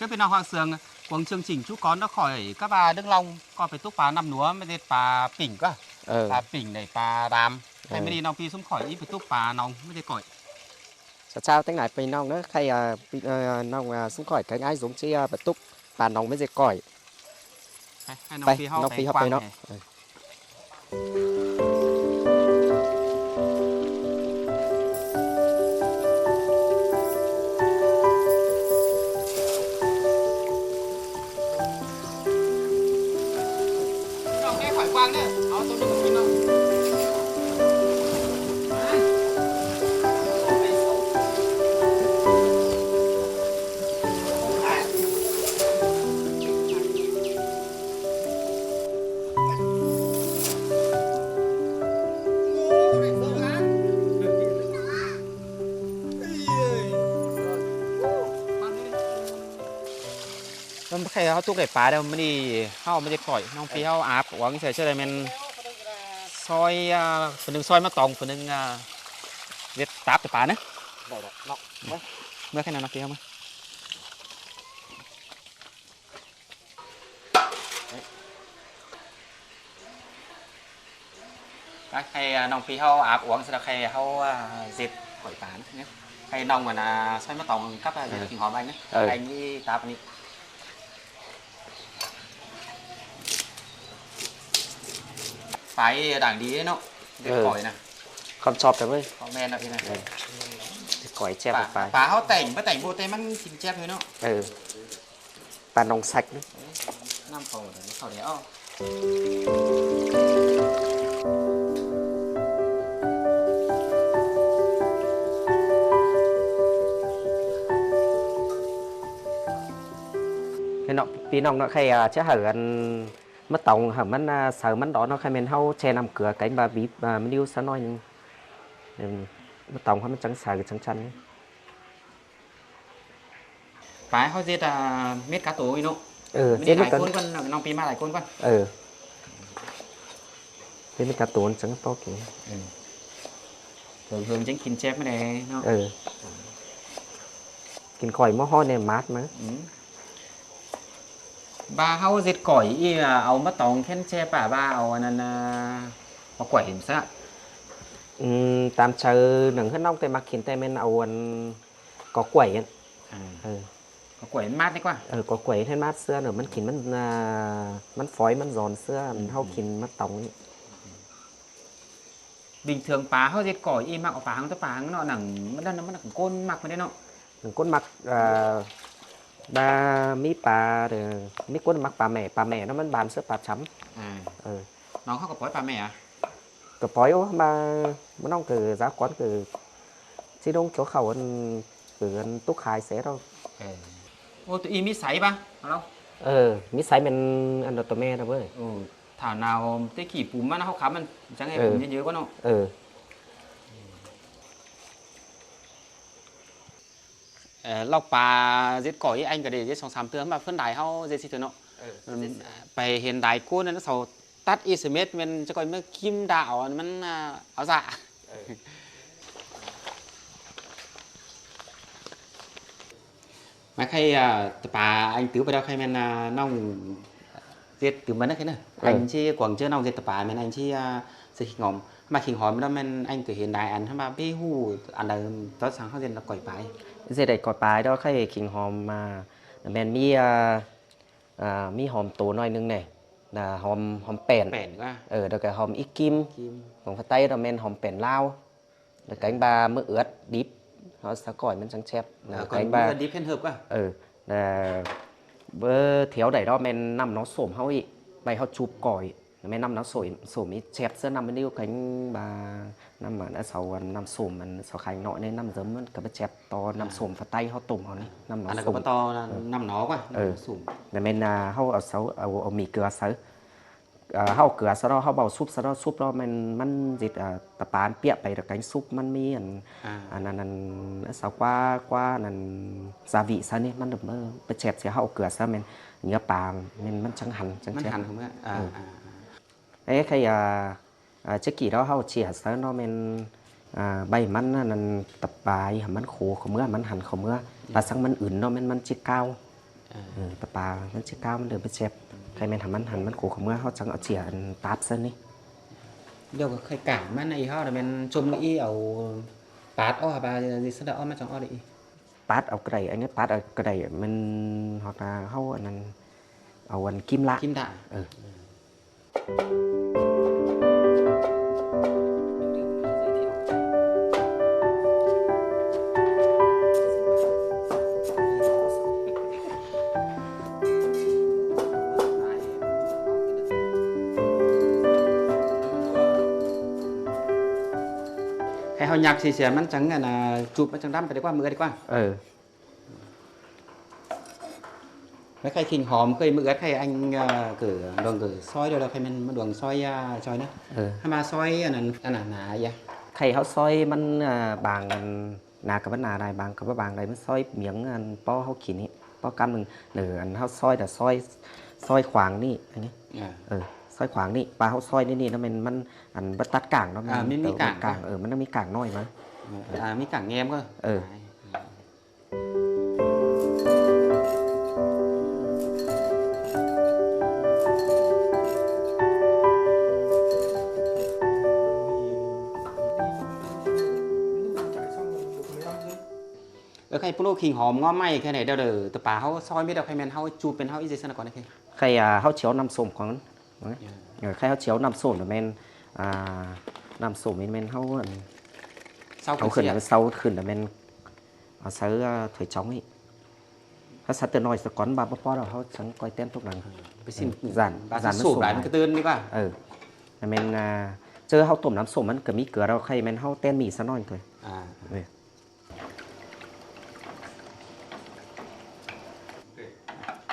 Các bạn nào hoang sương, cuống chương trình chú con nó khỏi các bà Đức Long, con phải túc bà năm núa mới dệt bà pỉnh cơ. ເອີ Bà pỉnh đẩy bà đàm. ເອີ Hay mới đi nòng phi súng khỏi ít phải túc bà nòng mới dệt cõi. ເຈົ້າໆ ທັງຫຼາຍພີ່ນ້ອງເດີ ໃຄ ເອີ ພີ່ ເອີ ນ້ອງ ເອີ ຊຸມຂ້ອຍ ໃຄອ້າຍສົມເຊຍ ໄປຕຸກປາໜອງແມ່ເຈັກກ້ອຍ. ໄປ ໃຫ້ນ້ອງ ໄປ ພີ່ເຮົາ ນ້ອງ ໄປ ພີ່ເຮົາ ໄປເນາະ ເອີ. ນ້ອງແກ້ໄຂກວ້າງເດີ ເອົາຕົວໜຶ່ງກິນເນາະ. ມັນບໍ່ແຄ່ເຮົາຕຸກໄດ້ປາແລ້ວ ມື້ນີ້ເຮົາມາເຮັດກ້ອຍ ນ້ອງພີ່ເຮົາອາບອວງໃສ່ ເຊິ່ງໄດ້ແມ່ນຊອຍ ອ່າ ຜູ້ໜຶ່ງຊອຍມະຕອງ ຜູ້ໜຶ່ງ ອ່າ ເຮັດຕາບແຕ່ປານະ ໄດ້ດອກເນາະ ເມືອ ເມືອແຄ່ນັ້ນເນາະ ພີ່ເຮົາເມືອ. ໄປ ໃຫ້ນ້ອງພີ່ເຮົາອາບອວງເສັດແລ້ວ ໃຫ້ເຮົາເຮັດກ້ອຍປານະ ໃຫ້ນ້ອງມັນ ອ່າ ຊອຍມະຕອງກັບ ເອີ ເຮັດຂີງຫອມໄວ້ນະ ເອີ ໃຫ້ມີຕາປານນີ້ ໄຟດັງດີເນາະ ເຮັດ ເອີ ກ້ອຍນະ ຄວາມຊອບແທ້ເວີ້ຍ ຄວາມແມ່ນເນາະ ເອີ ເຮັດກ້ອຍແຊບ ປາ ປາ ປາເຮົາແຕ່ງ ບໍ່ແຕ່ງບໍ່ແຕ່ງມັນກິນແຊບເລີຍເນາະ ເອີ. ປາໜອງສັກ ນ້ຳເຂົ້າ ເຂົ້າແລ້ວ ເຫັນເນາະ ພີ່ນ້ອງເນາະ ໃຄ ອ່າ ຈະໃຫ້ອັນ ມະຕອງ ໃຫ້ມັນ ອ່າ ເສີມມັນດອກເນາະ ໃຄແມ່ນເຮົາແຊ່ນ້ຳເກືອ ໃກບາບີບ ອ່າ ມະນິວສັກໜ້ອຍໜຶ່ງ ເອີ ມະຕອງໃຫ້ມັນຈັ່ງເສີມຈັ່ງຊັ້ນ. ປາຍເຮົາເຮັດ ອ່າ ເມັດກາໂຕນີ້ເນາະ ເອີ ເຮັດເມັດກາໂຕ ນ້ອງປີມາຫຼາຍຄົນກ່ອນ ເອີ ເຮັດເມັດກາໂຕຈັ່ງພໍກິນ ເອີ ເພີ່ມໆ ຈັ່ງກິນແຊບມາແດ່ເນາະ ເອີ ກິນກ້ອຍມໍຮ້ອນແດ່ໝາດມາ ອືມ ບາເຮົາເຮັດກ້ອຍອີ່ ເອົາມາຕອງແຄນແຊປາ ບາເອົາອັນນັ້ນ ອ່າ ມາກ້ວຍເຫັນຊະ ອືມ ຕາມໃຈໜັງເຮືອນນ້ອງແຕ່ມັກກິນ ແຕ່ແມ່ນເອົາອັນ ກໍກ້ວຍ ອ່າ ເອີ ກໍກ້ວຍມັນມາດດີກວ່າ ເອີ ກໍກ້ວຍໃຫ້ມັນມາດເຊື່ອ ມັນກິນມັນ ອ່າ ມັນຝອຍມັນຢອນເຊື່ອ ອືມ ເຮົາກິນມັນຕອງນີ້ ບິງເຖິງປາເຮົາເຮັດກໍອີ່ມັກເອົາປາຫາງ ແຕ່ປາຫາງເນາະ ໜັງມັນນັ້ນມັນກົ້ນມັກແມ່ນເດ້ເນາະ ກ້ນມັກ ເອີ ບາມີປາເດີ ມີກົ້ນມັກປາແມ່ ປາແມ່ເນາະ ມັນບານເສືອປາຊຳ ອ່າ ເອີ ນ້ອງເຮົາກໍປ່ອຍປາແມ່ອະ ກໍປ່ອຍໂອ ມາ ມານ້ອງກໍສາກອນກໍຊິລົງກ່ຽວເຂົ້າອັນ ຄືອັນຕຸກຂາຍເສດເອົາ ເອີ ໂອ ໂຕອີ່ມີໄສປະ ເຮົາ ເອີ ມີໄສແມ່ນອັນໂຕແມ່ນະເວີຍ ໂອ ຖ້າໜາວແຕ່ກີ້ປຸມມັນເຮົາຂາມັນຈັ່ງໃຫ້ ເອີ ປຸມເຍີະໆກວ່າເນາະ ເອີ. ເອີ ລອກປາເຈັດກ່ອຍ ອັນກໍໄດ້ເຈັດສອງສາມເທື່ອ ມາເພິ່ນໄດ້ເຮົາເຈັດສີ່ເທື່ອເນາະ ເອີ ເອີ ເຈັດສີ່ເທື່ອ ໄປເຫັນໄດ້ໂກນນັ້ນເຂົາຕັດອີສະເມັດ ແມ່ນຈະກ່ອຍມາກິມດາເອົາ ມັນ ອ່າ ເອົາຊະ ເອີ ມາໄຄ ອ່າ ຕະປາອັນຕື້ໄປດອກ ໄຄແມ່ນ ອ່າ ນ້ອງເຈັດຕື່ມມານະ ໄຄນະ ເອີ ອັນທີ່ກວາງເຈີນ້ອງເຈັດຕະປາ ແມ່ນອັນທີ່ ອ່າ ໃສ່ຂີງຫອມ ມາຂີງຫອມແລ້ວແມ່ນອັນກໍເຫັນຫຼາຍອັນ ຖ້າວ່າໄປຮູ້ອັນໃດ ຕອນສັ່ງເຮົາເຮັດລະກ້ອຍປາ ເຮັດໄດ້ກ້ອຍປາ ແຕ່ວ່າໄຄຂີງຫອມມາ ແມ່ນມີ ອ່າ ອ່າ ມີຫອມໂຕໜ້ອຍໜຶ່ງແດ່ ນະ ຫອມ ຫອມແປ້ນ ແປ້ນວ່າ ເອີ ແລ້ວກໍຫອມອີກກິມ ກິມ ຂອງພາກໃຕ້ ແລ້ວແມ່ນຫອມແປ້ນລາວ ແລ້ວກໍບາມະເອືອດດິບ ເຮົາສະກ້ອຍມັນຈັ່ງແຊບ ແລ້ວກໍບາມະເອືອດດິບເຫັນເຫີບກວ່າ ເອີ ແລ້ວເບີແຖວໃດເນາະ ແມ່ນນ້ຳໜອງໂສມເຮົາອີກ ໄວ້ເຮົາຈຸບກ້ອຍ ແມ່ນນ້ຳໜອງໂສມ ໂສມນີ້ແຊບເສືອນ້ຳມັນດີກວ່າ ແຂວງບາ ນ້ຳມັນ ເສົາ ນ້ຳໂສມມັນ ເສົາຂາຍເນາະ ໃນນ້ຳເສີມມັນກໍບໍ່ແຊບ ຕໍ່ນ້ຳ ອ່າ ໂສມພາກໃຕ້ເຮົາຕົ້ມເຮົານີ້ ນ້ຳໜອງ ອັນນັ້ນກໍບໍ່ຕໍ່ ໂສມ ນ້ຳໜອງກວ່າ ເອີ ນ້ຳໂສມ ແລ້ວແມ່ນ ອ່າ ເຮົາເອົາເສົາ ເອົາ ເອົາໝີ່ເກືອໃສ່ ເອີ ເຮົາເກືອຊະເນາະ ເຮົາເອົາຊຸບຊະເນາະ ຊຸບເນາະ ແມ່ນມັນຊິ ເອີ ຕະປານປຽກໄປ ແລ້ວກໍຊຸບ ມັນມີອັນ ອ່າ ອັນນັ້ນ ອັນ ເສົາກວ່າ ກວ່າ ອັນນັ້ນ ຊາວິຊະນີ້ ມັນ ເອີ ໄປແຊບເສຍ ເຮົາເອົາເກືອຊະ ແມ່ນເນື້ອປາ ແມ່ນມັນຈັ່ງຫັນ ຈັ່ງແຊບ ມັນຫັນເຂົ້າເມືອ ອ່າ ເອີ ອ່າ ເອີ ໄຄ ອ່າ ອ່າ ຈັກກີ້ເນາະ ເຮົາເຈຍໃສ່ເນາະ ແມ່ນ ອ່າ ໃບມັນນັ້ນ ຕະປາຍໃຫ້ມັນໂຄເຂົ້າເມືອ ມັນຫັນເຂົ້າເມືອ ອືມ ປາສັງມັນອຶນເນາະ ແມ່ນມັນຊິກາວ ເອີ ເອີ ຕະປາມັນຊິກາວ ມັນເລີ່ມເປັນແສບ. ໃຄແມ່ນຖ້າມັນຫັ້ນ ມັນໂກກເຂົ້າເມືອ ເຮົາຈັ່ງເອົາເຈ້ຍອັນປາດໃສ່ນີ້. ດຽວກໍຄ່ອຍກາງມັນ ອີເຮົານະແມ່ນຊົມອີເອົາປາດອອກ ບາດຊິສະດະອອກ ມັນຈັ່ງອອກໄດ້ອີ. ປາດເອົາກໍໄດ້ ອັນນີ້ປາດເອົາກໍໄດ້ ມັນຮອດນາເຮົາອັນນັ້ນ ເອົາອັນກິມລະ ກິມລະ ເອີ. ໃຫ້ເຮົາຫຍັກເສຍໆ ມັນຈັ່ງອັນນ່າ ຈູບມັນຈັ່ງດຳໄປດີກວ່າ ມື້ອືດດີກວ່າ ເອີ. ແລ້ວໄຂ່ຂີງຫອມ ເຄີຍມື້ອືດ ໄຂ່ອັນ ເອີ ເກີດວງເກີດຊອຍແລ້ວ ໄຂ່ແມ່ນມາດວງຊອຍ ຢ່າຊອຍນະ ເອີ ໃຫ້ມາຊອຍອັນນັ້ນ ອັນໜາໆ ຢ່າ ໄຂ່ເຮົາຊອຍມັນ ເອີ ບາງອັນໜາກໍບໍ່ໜາຫຼາຍ ບາງກໍບໍ່ບາງຫຼາຍ ມັນຊອຍໝຽງອັນ ພໍເຮົາກິນນີ້ ພໍກຳໜຶ່ງ ເອີ ອັນເຮົາຊອຍ ແຕ່ຊອຍ ຊອຍຂວາງນີ້ ອັນນີ້ ເອີ ເອີ ຊອຍຂວາງນີ້ ປາເຮົາຊອຍນີ້ໆ ແລ້ວແມ່ນມັນອັນບໍ່ຕັດກາງເນາະ ອ່າ ມັນມີກາງ ເອີ ມັນຕ້ອງມີກາງໜ້ອຍມາ ເອີ ອ່າ ມີກາງແງມກໍ ເອີ. ເອີ ໄຂ່ປຸໂລ ຂີງຫອມງໍ້ໄມ້ ແຄ່ໃດດຽວເດີ ຕະປາເຮົາຊອຍເມັດດຽວ ໄຂ່ແມ່ນເຮົາຈູບເປັນເຮົາອີ່ຈັ່ງຊັ້ນກ່ອນ ໄຂ່ ໄຂ່ ອ່າ ເຮົາຊິເອົານ້ຳສົ້ມກ່ອນ ເອີ ເອີ ໄຂ່ເຮົາຊິເອົານ້ຳສົ້ມ ແມ່ນ ອ່າ ນ້ຳສົ້ມນີ້ແມ່ນເຮົາອັນ ເຊົາຂຶ້ນ ເອົາຂຶ້ນ ເຊົາຂຶ້ນ ແລ້ວແມ່ນ ເອົາໃສ່ຖ້ວຍຈອງນີ້ ເຮົາໃສ່ແຕ່ນ້ອຍສາກ່ອນ ບາດບໍ່ພໍແລ້ວເຮົາຈັ່ງຄ່ອຍແຕ້ມຕົກຫຼັງ ເອີ ໄປຊິມ ຢ້ານ ຢ້ານມັນສູບຫຼາຍ ມັນກະເຕີນດີກວ່າ ເອີ ແມ່ນ ອ່າ ເຈີເຮົາຕົ້ມນ້ຳສົ້ມ ມັນກະມີເກືອແລ້ວ ໄຂ່ແມ່ນເຮົາແຕ້ມໝີ່ຊະໜ້ອຍເຕີ ອ່າ ເອີ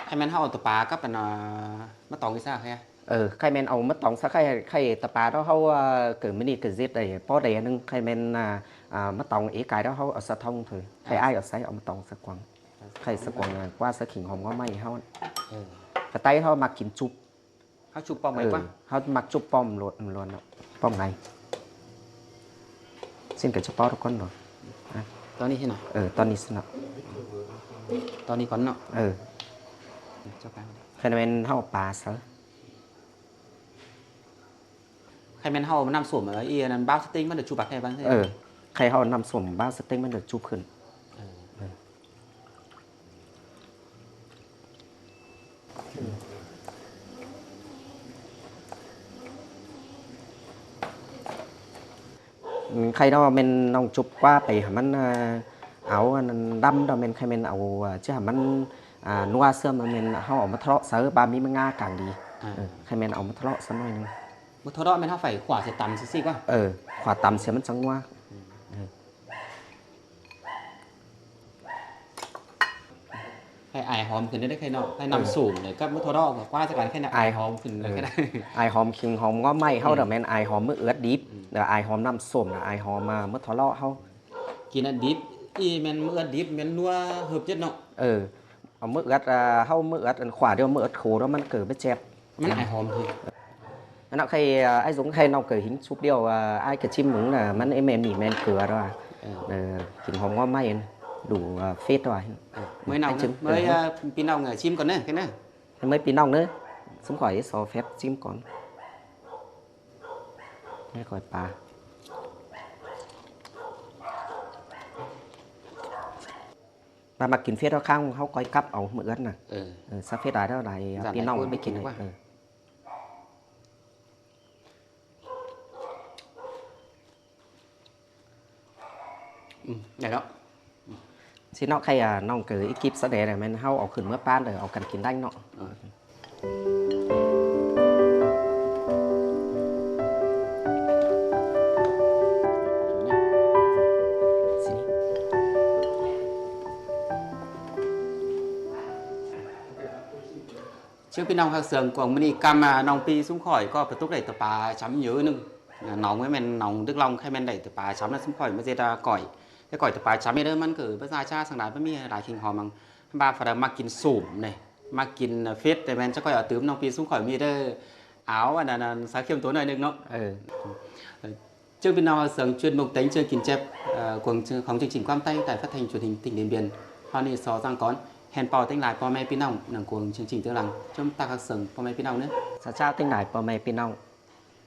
ໄຂ່ແມ່ນເຮົາເອົາຕະປາກັບອັນ ອ່າ ມະຕອງອີກຊະ ເອີ ໄຂ່ແມ່ນເອົາມາຕອງຊະ ໄຂ່ ໄຂ່ຕະປາເນາະ ເຮົາ ເອີ ເກີດມື້ນີ້ກໍເຮັດໄດ້ພໍໄດ້ອັນໜຶ່ງ ໄຂ່ແມ່ນ ອ່າ ອ່າ ມາຕອງເອກາຍເນາະ ເຮົາເອົາສະທ້ອງເທີ ໄຂ່ອ້າຍເອົາໃສ່ ເອົາມາຕອງສາກວາງ ໄຂ່ສາກວາງກວ່າ ສາຂີງຫອມງໍ້ໄມ້ເຮົາ ເອີ ກະໄຕເຮົາມັກກິນຈຸບ ເຮົາຈຸບປ້ອມໄວ້ກວ່າ ເອີ ເຮົາມັກຈຸບປ້ອມໂລດ ໂລດເນາະ ປ້ອມໄງ ຊິ້ນກໍຈະປ້ອນກ່ອນເນາະ ຕອນນີ້ຊິນະ ເອີ ຕອນນີ້ຊິນະ ຕອນນີ້ກ່ອນເນາະ ເອີ ເຈົ້າໄປ ໄຂ່ແມ່ນເຮົາເອົາປາໃສ່ ໄຂ່ແມ່ນເຮົາເອົານ້ຳສົ້ມ ເອີ ອີອັນນັ້ນບາວສະຕິງມັນຈະຈຸບບັກແຮງບັກແຮງ ເອີ ໄຂ່ເຮົາເອົານ້ຳສົ້ມບາວສະຕິງມັນຈະຈຸບຂຶ້ນ ເອີ ເອີ ອືມ ໄຂ່ເນາະ ແມ່ນນ້ອງຈຸບກວ່າໄປໃຫ້ມັນ ເອົາອັນນັ້ນດຳດອກ ແມ່ນໄຂ່ແມ່ນເອົາ ເອີ ຈະໃຫ້ມັນ ອ່າ ນົວເຊື່ອມ ແມ່ນເຮົາເອົາມາທະເລາະໃສ່ ບາດມີມະງາກາງດີ ອ່າ ເອີ ໄຂ່ແມ່ນເອົາມາທະເລາະຊະໜ້ອຍໜຶ່ງ ມາທະເລາະແມ່ນເຮົາໄຟຂວາໃສ່ຕຳຊິຊິກວ່າ ເອີ ຂວາຕຳເສຍມັນຈັ່ງນົວ ອືມ ເອີ ໃຫ້ອາຍຫອມຂຶ້ນໄດ້ໄຂ່ເນາະ ໃຫ້ນ້ຳ ເອີ ສູງເລີຍກັບມາທະເລາະກວ່າຊະກັນ ໄຂ່ນະ ອາຍຫອມຂຶ້ນ ເອີ ໄຂ່ນະ ອາຍຫອມຂີງຫອມງໍ້ໄມ້ເຮົາ ອືມ ດອກ ແມ່ນອາຍຫອມມື້ເອືອດດິບ ອືມ ແລ້ວອາຍຫອມນ້ຳສົ້ມນະ ອາຍຫອມມາທະເລາະເຮົາ ກິນອັນດິບ ອີແມ່ນມື້ເອືອດດິບແມ່ນນົວເຮີບເຈັດເນາະ ເອີ ເອົາມື້ເອືອດ ເຮົາມື້ເອືອດອັນຂວາດຽວ ມື້ເອືອດໂຄເນາະ ມັນເກີດບໍ່ແຊບ ມັນອາຍຫອມຄື ອັນນັ້ນໄຂ່ ເອີ ອ້າຍສົງໄຂ່ນ້ອງເກີຍຫີນຊຸບດຽວ ເອີ ອ້າຍກະຊິມເບິ່ງນະ ມັນແມ່ນໝີ່ແມ່ນເກືອດອກວ່າ ເອີ ເອີ ກິ່ນຫອມງໍ້ໄມ້ດູ ເອີ ເຟດວ່າ ເອີ ເມື່ອຍນ້ອງເນາະ ເອີ ເມື່ອຍ ເອີ ພີ່ນ້ອງ ເອີ ຊິມກ່ອນເດີ ເດີ ໃຫ້ເມື່ອຍພີ່ນ້ອງເດີ ຊຸມຂ້ອຍຊໍແຟດຊິມກ່ອນ ໃຫ້ຂ້ອຍປາ ຖ້າມັກກິນເຟດເຮົາຄ້າງ ເຮົາຄ່ອຍກັບເອົາມື້ເອີດນະ ເອີ ເອີ ຊະເຟດຫຼາຍເທົ່າໃດ ຢ້ານ ພີ່ນ້ອງໄປກິນ ຫຼາຍຄົນບໍ່ກິນ ເອີ ອືມ ໄດ້ແລ້ວ ຊິເນາະ ໃຄ່ ອາ ນ້ອງເກີອີກິບສະແດງແມ່ນເຮົາເອົາຂຶ້ນເມືອປ້ານເດີ ເອົາກັນກິນໄດ້ເນາະ ເອີ. ເຊີນພີ່ນ້ອງຮັກເຊື່ອງກວາງ ມື້ນີ້ກຳມານ້ອງປີຊຸມຂ້ອຍກໍປະຕຸກໄດ້ຕະປາຊຳເຢີໜຶ່ງ ໜອງແມ່ນໜອງດຶກລອງ ໃຄ່ແມ່ນໄດ້ຕະປາຊຳນະ ຊຸມຂ້ອຍມາເຮັດກ້ອຍ ແຕ່ກ້ອຍຕະປາຊຳນີ້ເດີ ມັນຄືພາສາຊາສັງຫຼາຍ ມັນມີຫຼາຍກິ່ນຫອມມັງ ບາງຜູ້ໃດມັກກິນສົ້ມເດ້ ມັກກິນເຜັດ ແຕ່ແມ່ນຈະຂ້ອຍເອົາຕື່ມ ນ້ອງປີຊຸມຂ້ອຍມີເດີ ເອົາອັນນັ້ນ ສາເຄັມຕົວໜ້ອຍໜຶ່ງເນາະ ເອີ. ເຊີນພີ່ນ້ອງຮັກເຊື່ອງ ຈວນໝົກເຕັງ ເຊີນກິນແຈັບ ເອີ ຂອງ ຂອງເຊີງຈິງຄວາມໃຕ້ ໃຕ້ຟ້າແທ່ງ ຈວນຫິງຕິ່ງດິນບຽນ ເຮົານີ້ຊໍສ້າງກ່ອນ ແຮ ແມ່ນເປົ່າ ເຕັງຫຼາຍ ພໍ່ແມ່ພີ່ນ້ອງ ໜັງກວງ ເຊີງຈິງ ເຕີງຫຼັງ ຊົມຕາຄັກເສີງ ພໍ່ແມ່ພີ່ນ້ອງເນີ. ຊາວເຈົ້າ ເຕັງຫຼາຍ ພໍ່ແມ່ພີ່ນ້ອງ